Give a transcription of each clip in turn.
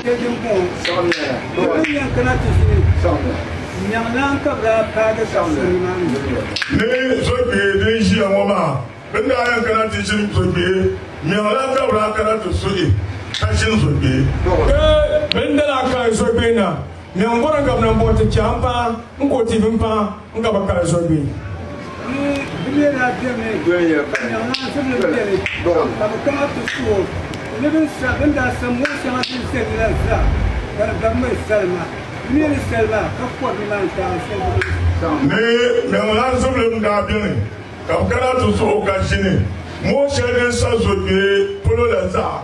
kpe dimbɔŋɔ, bɛ ni yɛn kana ti ʒini Nyaŋlan ka bɛ daa paagi ka su nimaani. Ni zokpee din ʒiya ŋɔ maa, bɛ ni daa yɛn kana ti ʒini zokpee, Nyaŋlan ka bɛ daa kana ti suhi ka ʒini zokpee. Ka bɛ ni daa kali zokpee na, Nyaŋbɔri ka bɛ na bɔri ti chɛ a m-paai n-ka o ti bi m-paai n-ka bɛ kali zokpee. Ni bɛ mi daa bemi ka Nyaŋlan ziblim beni ka bɛ kana ti su o ni bɛ ni daa sa mɔri shɛŋa din ʒe ni la zaa, ka di gabimi salima. Bɛ mi ni salima ka kɔri nimaani taai shɛli bɛ ni. Ni Nyaŋlan ziblim daa beni ka bɛ kana ti su o ka ʒini mɔɣ shɛli din sa zokpee polo la zaa.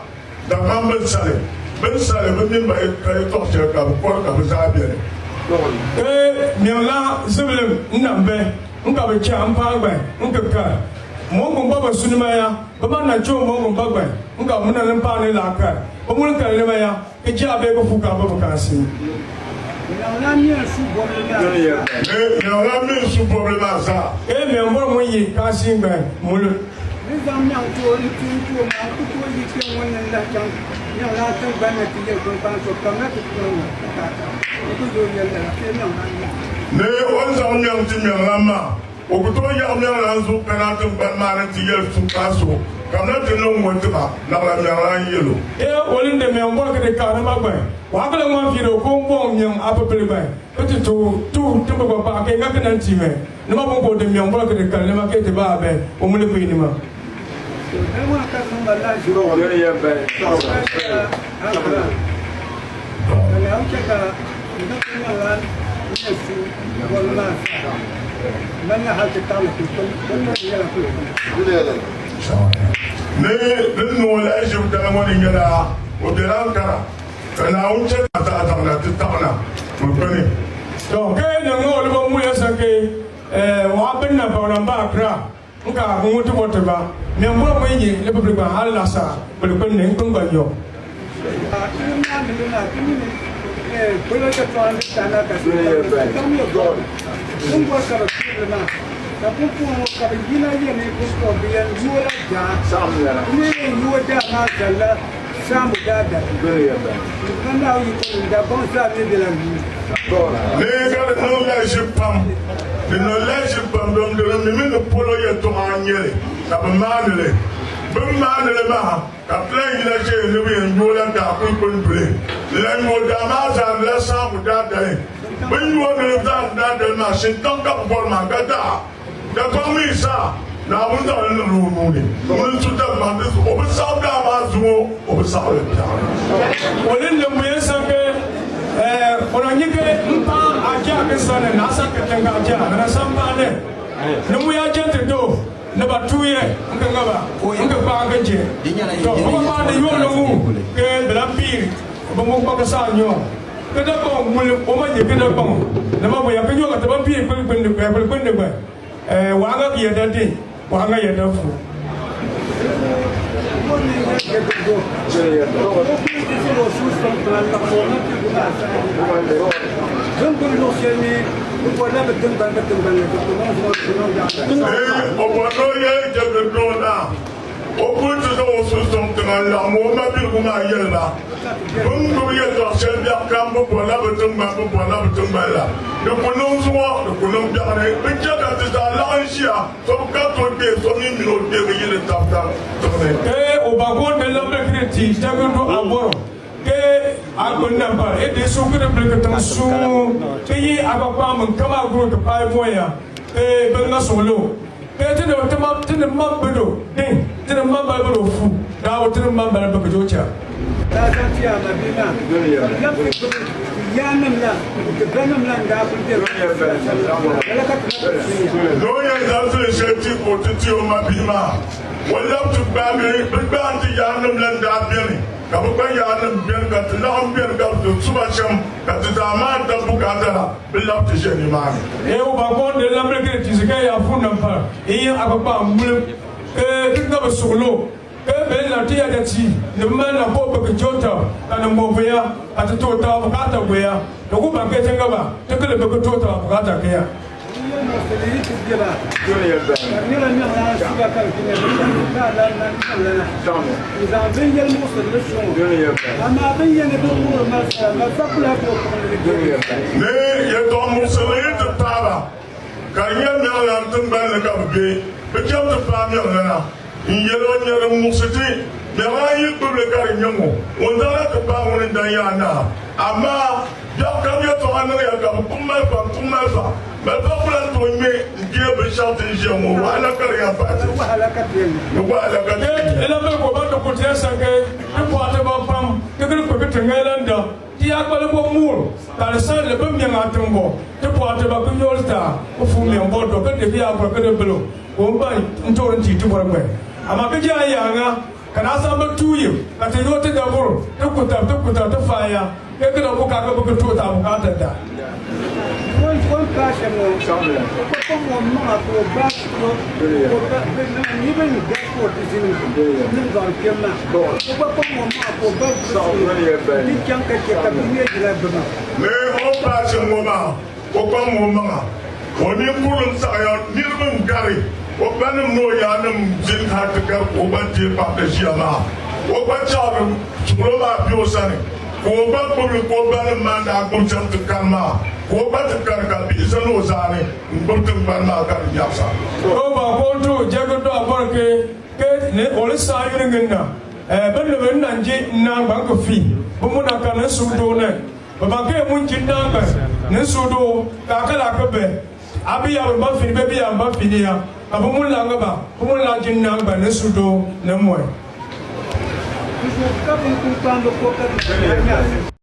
Dagbaŋ bɛ ni sali, bɛ ni sali bɛ mini ba ka yɛtɔɣ shɛli ka bɛ kɔri ka bɛ zaa beni. Ee, miɛŋla zibilim n-nam bɛ, n-ka bɛ chɛ a m-paai gbai n-ki kari. Mɔŋgum ba bɛ su nimaya, bɛ ma na chɛ o mɔŋgum ba gbai n-ka bɛ na ni m-paai ni lahi kari. Bɛ muli kali nimaya, ki chɛ a bee bɛ fu ka a ba bɛ kaansi. Miɛŋla mi n-su bɔbili maa zaa. Ee, miɛŋla mi n-su bɔbili maa zaa. Ee, miɛŋ bɔri ŋun yi kaansi n-gbai muli. Ni zaŋ nyaŋ ti o n-ti n-ti o maa, n ku tooi yi kpe ŋun ni n-lahi chaŋ nyaŋ laa tiŋgbani ni ti yɛli kpiŋkpaŋ so, Kamina ti puuni ŋɔ bukaata. O ku zooi yɛli lala, bee nyaŋ lan nyaŋ. Ni o ni zaŋ nyaŋ ti nyaŋ lan maa, o ku tooi yaɣi nyaŋ lan zuɣu kana tiŋgbani maa ni ti yɛli suhukpaŋ so, Kamina ti niŋ ŋɔ ti ma, naɣila nyaŋ lan yɛl o. Ee o ni di mɛŋ bɔri ki di kaani ma gbai, waɣigili ŋman fiiri o ko m-bɔŋ nyaŋ a pipili gbai, ki ti tuhi tuhi ti bi gba paɣi ka i ŋa ki na n-ti mɛ. Nima bun ka o di miɛŋ bɔri ki di kali nima ka ti ba a bɛ o muli kpee nima. Ni din niŋ o lahiʒibu dali ŋɔ ni nyɛla o bela Ankara ka Naawuni chɛ ka a zaŋ na ti taɣi na kuli kpini. To ke niŋ ŋɔ ni bo muya sa ke waɣa bin na baŋ na ba Accra n ka n ŋun ti bɔ ti ba mɛ n bɔri ŋun yi ni bibili gba hali lasa kuli kpini ni n kpini gba nyɔ. Ni ka di niŋ lahiʒibu pam, di niŋ lahiʒibu pam domi di bi mimi ni polo yɛltɔɣa n-nyɛ li ka bɛ maani li. Bɛ ni maani li maa ka bɛ lahi yina ʒiɛya ni bɛ yɛn yooi la daa kuli kpini duli. Di lahi yooi daa maa zaandila saamu daadali. Bɛ ni yooi ni zaandi daadali maa shintaŋ ka bɛ bɔri maa ka daa. Dagbaŋ mi zaa, Naawuni zaŋ li niŋla o nuu ni. Ŋuni n-su Dagbaŋ di zuɣu, o bi saɣim daa maa zuŋɔ, o bi saɣim li biɛɣuni. O ni niŋ bu yɛn sa ke o na nyi ke n paai a jaa ke sani na sa ke tiŋ ka a jaa na sa n paai ne ni mu ya je ti do ni ba tuuye n ke ŋa ba n ke kpaai ke je to o ba paai ni yooi ni ŋu ke bi lan piiri bi mu kpa ke saa nyo. Ke Dagbaŋ muli o ma nyɛ ke Dagbaŋ ni ma boya ke nyɔ ka ti ban pii kpuli kpindi gbaya kpuli kpindi gbaya eh waɣa ŋa yɛda di waɣa ŋa yɛda fu. Ee, o bɔri ni o yɛli Jɛgiridoo naa. O kul ti zaŋ o suhu sɔŋ tiŋa n-laɣim o mabiligu maa yɛli ba, Bɛ ni gbibi yɛtɔɣ shɛli biɛɣu kam bɛ bɔrila bɛ tiŋgbani, bɛ bɔrila bɛ tiŋgbani la. Di ku niŋ zuŋɔ, di ku niŋ biɛɣuni. Bɛ chɛ ka ti zaa laɣim ʒiya, so bi ka ti o kpee, so mi min o kpee bi yi ni tab tab tiŋ ni. Ke o ba ko de lambe kiri ti tagi do a bɔrɔ ke a gbun na pa e de su kiri bili ki tiŋ suu ke yi a ba kpaam n kama guro ki paai bɔya ke bin ŋa suɣulo. Ke ti ni ti ma ti ni mam bi do din ti ni mam bali bi do fu daabu ti ni mam bali bi do cha. Daa zaŋ ti a mabia maa ka bɛ labi ti gbubi ti yaannim la ni ti banim la n-daa kul be bɛ ni la. Lala ka ti na kul sunya. Ni o yɛn zaŋ zilin shɛli ti ka o ti ti o mabihi maa, o labi ti gbaagi bɛ gbaai ti yaannim la n-daa beni, ka bɛ gba yaannim beni, ka ti laɣim beni ka bɛ ti su ba shɛm, ka ti zaa maan tab bukaata la. Bɛ labi ti ʒe nimaani. Ee o ba ko de lamri kiri ti zika ya fu nam pa i yin a kpa mulim ke ti nga bi suɣulo ke be la ti ya da ti ni bi mali na ko bi ki jota ka ni mo buya ka ti to ta bukata goya di ku ban ke ti nga ba ti kili bi ki to ta bukata ke ya. Yɛlimuɣisili yi ti be ba, ka di nyɛla niɣilan suba ka bɛ ti nya bɛ shɛm ka a lan na niɣilana n-zaŋ bɛn yɛlimuɣisirili sɔŋ o. Amaa bɛ ni yɛn ni bɛ wuhiri malifa la, malifa ku lahi tooi kpuɣi ni di je bɛ. Ni yɛtɔɣ muɣisirili yi ti paai ba, ka di nyɛ niɣilan tiŋgbani ni ka bɛ be, bɛ cham ti paai niɣilana n-yɛl o, Nyɛ din muɣisi ti, niɣilan yi gbibi li ka di nyɛ ŋɔ, ŋun zaŋla ti paai ŋuni n-dan yaa naa. Amaa biɛɣu kam yɛtɔɣa niŋya ka bɛ kpuɣi malifa n-kpuɣi malifa. Malifa ku lan tooi ŋme n-deei binshɛɣu ti ni ʒiya ŋɔ, wahala ka di yɛn pahi ti. Ni wahala ka ti yɛn Ke la bɛ ko ba ti ku tiɛ sanke ti pɔɣa ti ba pam ti gili kpe ti ŋɛ lan da ti yaa kpali ko muur ka di san li bi mɛŋ a tiŋbɔ ti pɔɣa ti ba ki yooli taa ki fu mɛŋ bɔ dɔ ki di ki yaa kpali ki di bilo ka o ban n toori n tii ti bɔri gbɛ amaa ki jɛ a yaaŋa ka daa san bi tuui ka ti yooi ti daburi ti ku tab ti ku tab ti faaya ke ki da ku ka ki bi ki tooi ti a bukaata da. O ni paai shɛm ŋɔ, o kpa kpam o maŋa ka o gbaai shikuru ka o ba bɛ niŋ niriba ni gari ka o di zinima niŋ dɔɣim kpɛm maa. O gba kpam o maŋa ka o ba bɛ suhu n-ti chaŋ ka chɛ ka bɛ ŋme jila gbubi. Ni o ni paai shɛm ŋɔ maa, o kpam o maŋa ka o ninkurilim saɣiya niriba n-gari o banim ni o yaannim ʒini hal ti gari ka o gba deei kpamdi ʒiya maa. O gba chaɣiri suɣilo maa be o sani, ka o gba gbibi li ka o banim maa daa gbibi chaŋ ti kani maa, ka o gba ti kani ka bihi zani o zaani n-gbibi tiŋgbani maa ka di nyaɣisa. Ka o ba ka o tuhi jɛgi dɔɣi bɔri ke ke ni o ni saɣi yuli ŋin na, eh, bɛ ni bi na n-je n-naangban ki fi bɛ muna ka ni n-suhudoo ni. Bɛ ba ke ŋun ji n-naangban ni n-suhudoo ka a ka lahi ki bɛ a bi ya bɛ ba fini bɛ bi ya m ba fini ya ka bɛ ŋun lahi ŋa ba bɛ ŋun lahi ji n-naangban ni n-suhudoo ni m-mɔi. Di zuɣu ka biŋkumkpaamba ko ka di nya.